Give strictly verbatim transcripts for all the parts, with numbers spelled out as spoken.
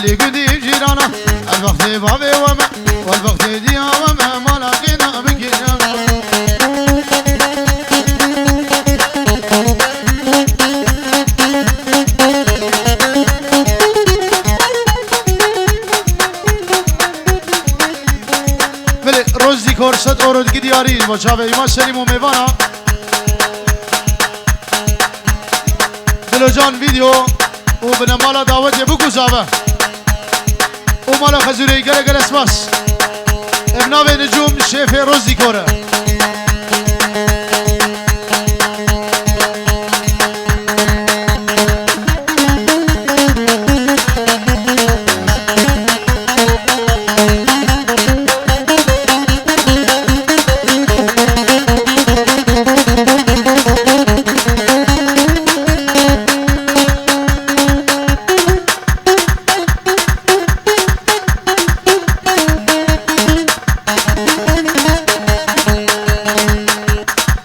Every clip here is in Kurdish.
Lê gundî cîrana, elbextê bavê we me, welbextê diya we me, mala qîna bikîne. Belê, Roz Dîkor sed euro dikî diyarî, bo çavê Îma Selîm û mêvana. Dilocan Video û binemala dawetê bikuzave. Û mala Xezûrê gelek gelek spas. Ev navê Nicûm şêfê Roz Dîkor e.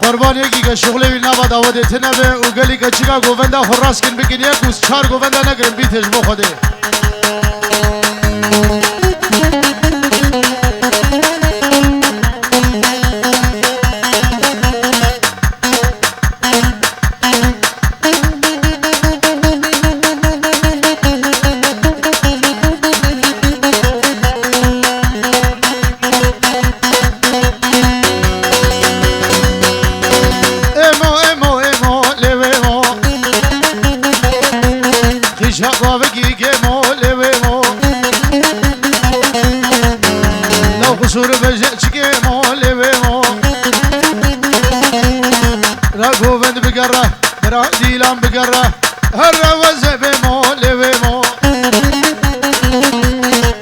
Qurban yekî ke şuxlê wî nava dawetê tine be û gelî ke çika govenda xwe rast kin bikin yek û çar govenda nekirin bîte ji bo Xwedê. Emo, emo, emo, lê wê mo. Xîşa bavekî kê mo, lê wê mo. Law qisûr beje çikê mo, lê wê mo. Ra govend bigere, bira dîlan bigere. Her reweze bê mo, lê wê mo.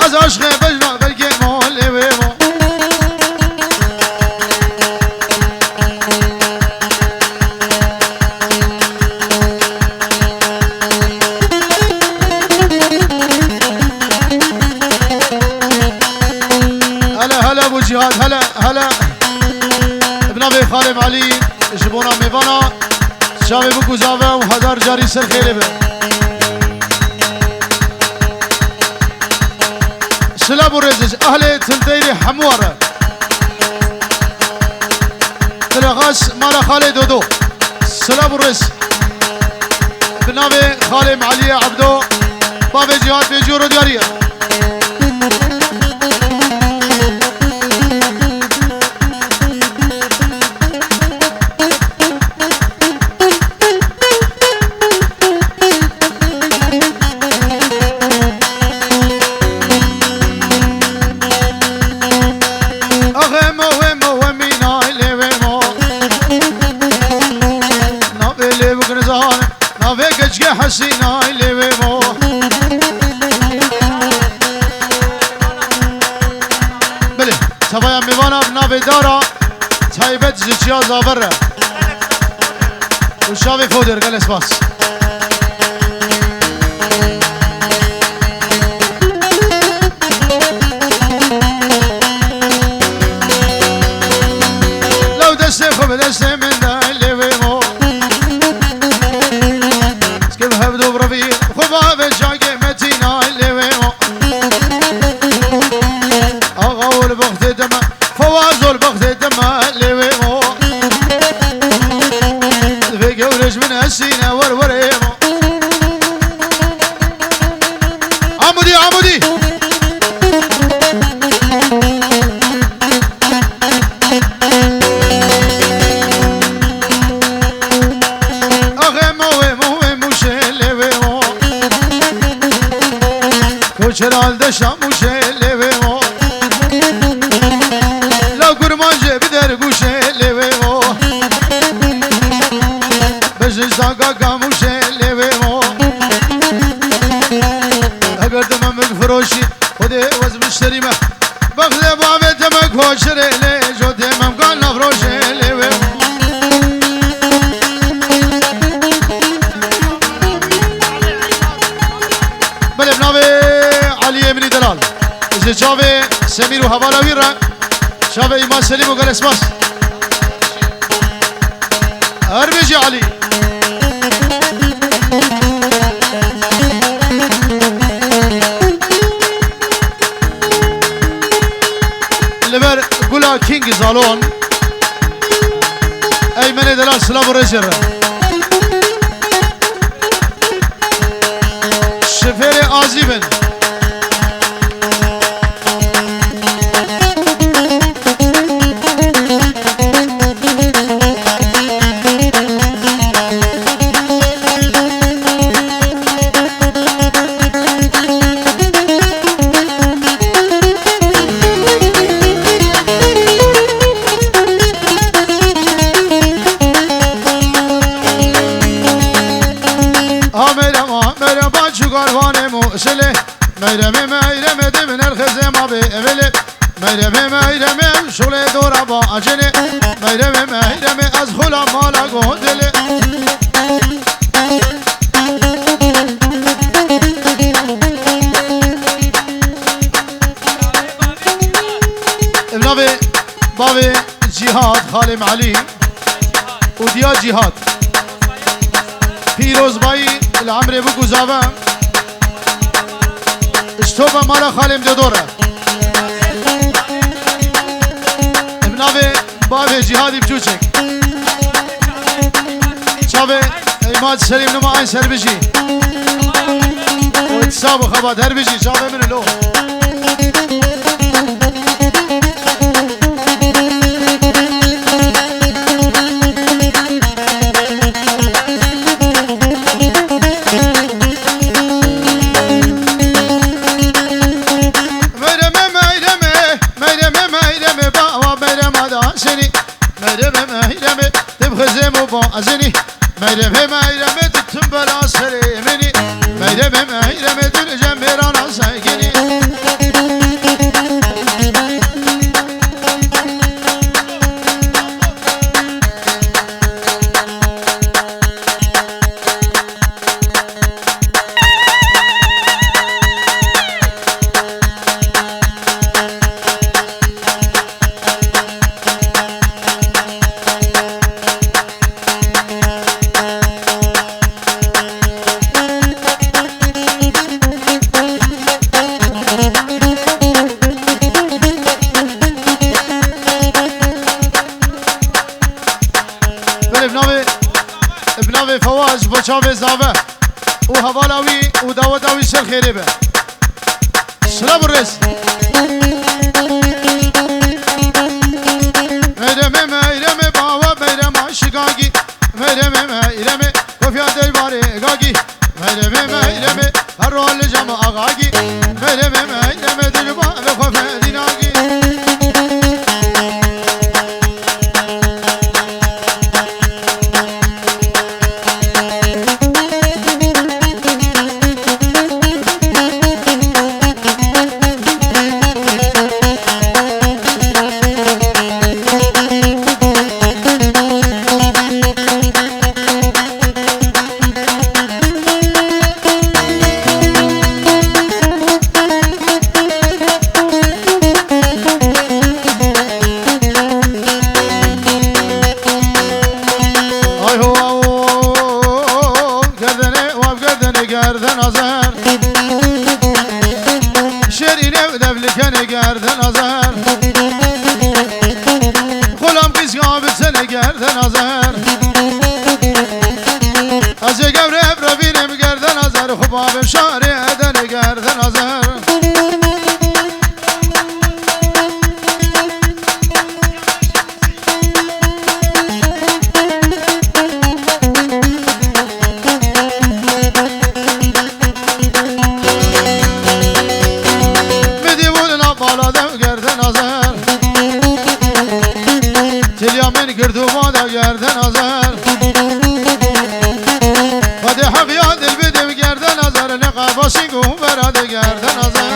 Ez aşqê bejna belkê mo, lê wê mo. Hele, hele bû Cîhad, hele, hele. Bi navê Xalê Melî ji bona mêvana çavê bikuzave û hezar carî ser xêrê be. Silav û rêz ji ehlê Tildeyrê hemû re. Bilexas mala Xalê Dodo. Silav û rêz. Bi navê Xalê Meliyê Ebdo, bavê Cîhad Bêcî û Rodiyariyê. Axê mo wê mo wê mînay lê wê mo. Navê lê bikir zan, navê keçikê Hesînay lê wê mo. Belê, çavaya mêvana bi navê Dara. Taybet ji Çiya Zaver re. Û çavê Fodir, gelek spas. Law destê xwe bi destê min de lê wê mo. Skiv hevdu bi revî xwe bavê çakê Metîna lê wê mo. Axa ol bextê deme. Fawaz ol bextê dime lê wê mo. Vê gewre ji min esîne wer werê mo. Amudî, Amudî. Axê mo wê mo wê mûşê lê wê mo. Koçer al deşa mûşê lê wê mo. La kurmancê bi dergûşê lê wê mo. Bejin saga kamûşê lê wê mo. Eger demem firoşî, Xwedê wez müşterî me. Bexdê bavê te me koçirê lê, jotê me mkan nafroşê lê wê mo. Belê, bi navê Eliyê Minî Delal. Ji çavê Semîr û hevala wî re, çavê Îman Selîm û gelek spas. Her bijî Elî. Zalon. Eymenê delal, silav û rêzê re. Şifêrê azî bin. Ha Meyrem, ha Meyrem, ba çû karvanê Mûsilê. Meyremê, Meyremê, di min erxizê ma bê evelê. Meyremê, Meyremê, şûlê dora ba acenê. Meyremê, Meyremê, ez xula mala godelê. Ev navê bavê Cîhad, xalê Melî û diya Cîhad. Pîrozbayî li emrê bû ku zave. Ji topa mala xalê Mdedor e. Ev navê bavê Cîhadî biçûçek. Çavê Eymac Serîm nima eyn ser bijî. Û sab û xebat her bijî çavê min lo. Meyremê, Meyremê, Meyremê, Meyremê, bawa Meyrema da senî. Meyremê, Meyremê, tim xizê mo ba azenî. Meyremê, Meyremê, tu tim bela serê minî. Meyremê, Meyremê, tu li cem mêrana sekinî. Belê, bi navê, bi navê Fewaz, bo çavê zave û hevala wî û daweta wî ser xêrê be. Silav û rêz. Meyremê, Meyremê, bawa Meyrema şikagî. Meyremê, Meyremê, kofya dil barê gagî. Meyremê, Meyremê, her rol li cem axagî. Meyremê, Meyremê, dil ba ve xwe fedînagî. Ay ho, aw, gerdene, wav gerdene, gerden azer. Şerîne devlikene, gerden azer. Xulam qîzga bitene, gerden azer. Ez ê gewre ev re bînim, gerden azer. Xu babim şarê edene, gerden azer. Min dî bû li nav bala de gerden azer. Tiliya min gird û ma de gerden azer. Xwedê heq ya dil bidim gerden azer. Ne qebaşî ku vera de gerden azer.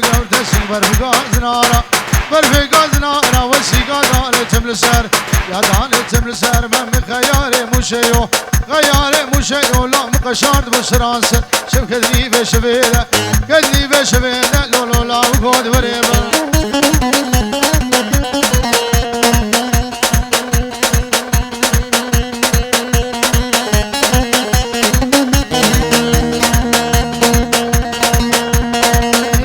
Gavdesin berfika zinara, berfika zinara, wesîka dane tim li ser, ya dane tim li ser, me min xeyarê mûşeyo, xeyarê mûşeyo, la min qeşand bi siransin, şev kednî ve şivê de, kednî ve şivê de, lo lo la û god verê ber.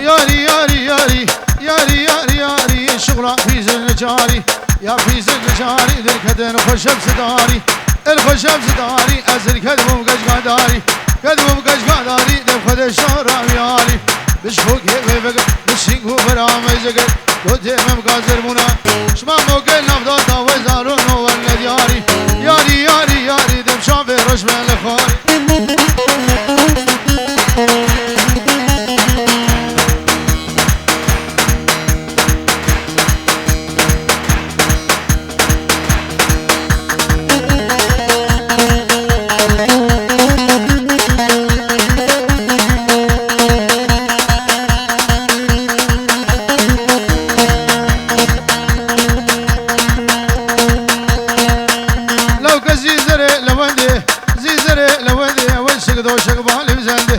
Yarî, yarî, yarî, yarî, yarî, yarî, şixula pîzin carî, ya pîzin carî, derketin xweşem sidarî, el xweşem sidarî, ez derket bûm gejgadarî, ket bûm gejgadarî, dem xwe de şara yarî, bi şokê vê vege, bi şîng û bira me jege. Gotê me bi gazir bûna, şima mokê navdar da we zarûn û wer nediyarî. Yarî, yarî, yarî, dem şavê roj me li xwarî. Lewke zîzerê lewendê, zîzerê lewendê, ew şik doşek balî bizendê,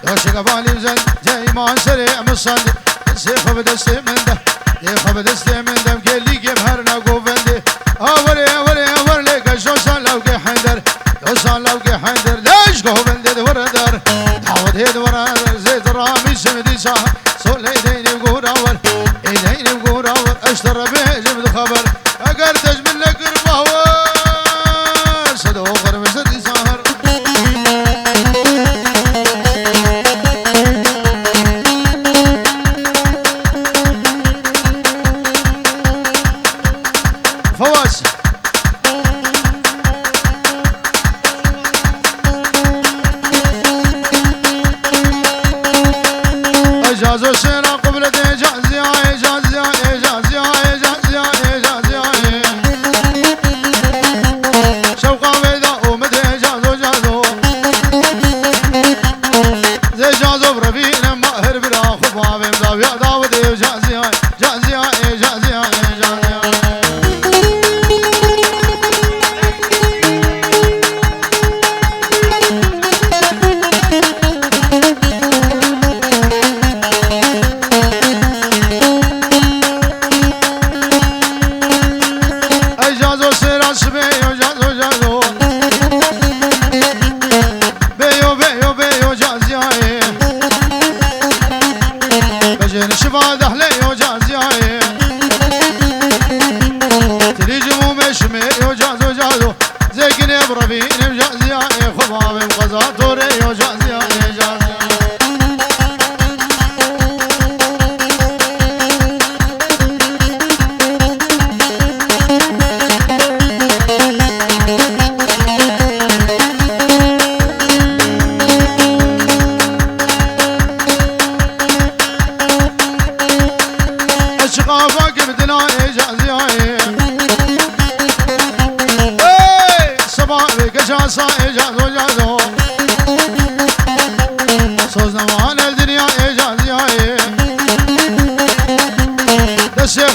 doşek balî bizendê, ceyman serê em sandê, destê xwe bi destê min de, dê xwe bi destê min de, gelî gêm her na govendê. A werê, a werê, a wer lê ke şoşa lewkê Heyder, şoşa lewkê Heyder, leş govendê di were der, dawet hê di were der, zê di ramî simidî şah. Sol ey deynê gora wer, ey deynê gora wer, ez te re bêjim di xeber. Eger te ji min nekir bawer, sedo xermizir dîsa her. Fawaz. Ecazo sera qublet ecaziya, ecaziya, ecaziya, ecaziya, ecaziya, e. Şewqa veyda umid ecazo, cazo. Zê cazo revîne mahir bira xwe bavêm dawiya dawidê ecaziya. Caziya, e, caziya, e, caziya. Ey cazo sera sibê yo, cazo, cazo. Bê yo, bê yo, bê yo, caziya, e. Bejên şiva dehlê yo, caziya, e. Tilî ji mûmê şimê yo cazo cazo. Zêkinê bi revînim caziya ê xwe bavêm qeza torê yo caziya ê caziya. Eşiqa vakir dina ê caziyayê. Hey! Seba ve geçasa ê cazo cazo. Soz neman el dinya ê caziyayê. Destê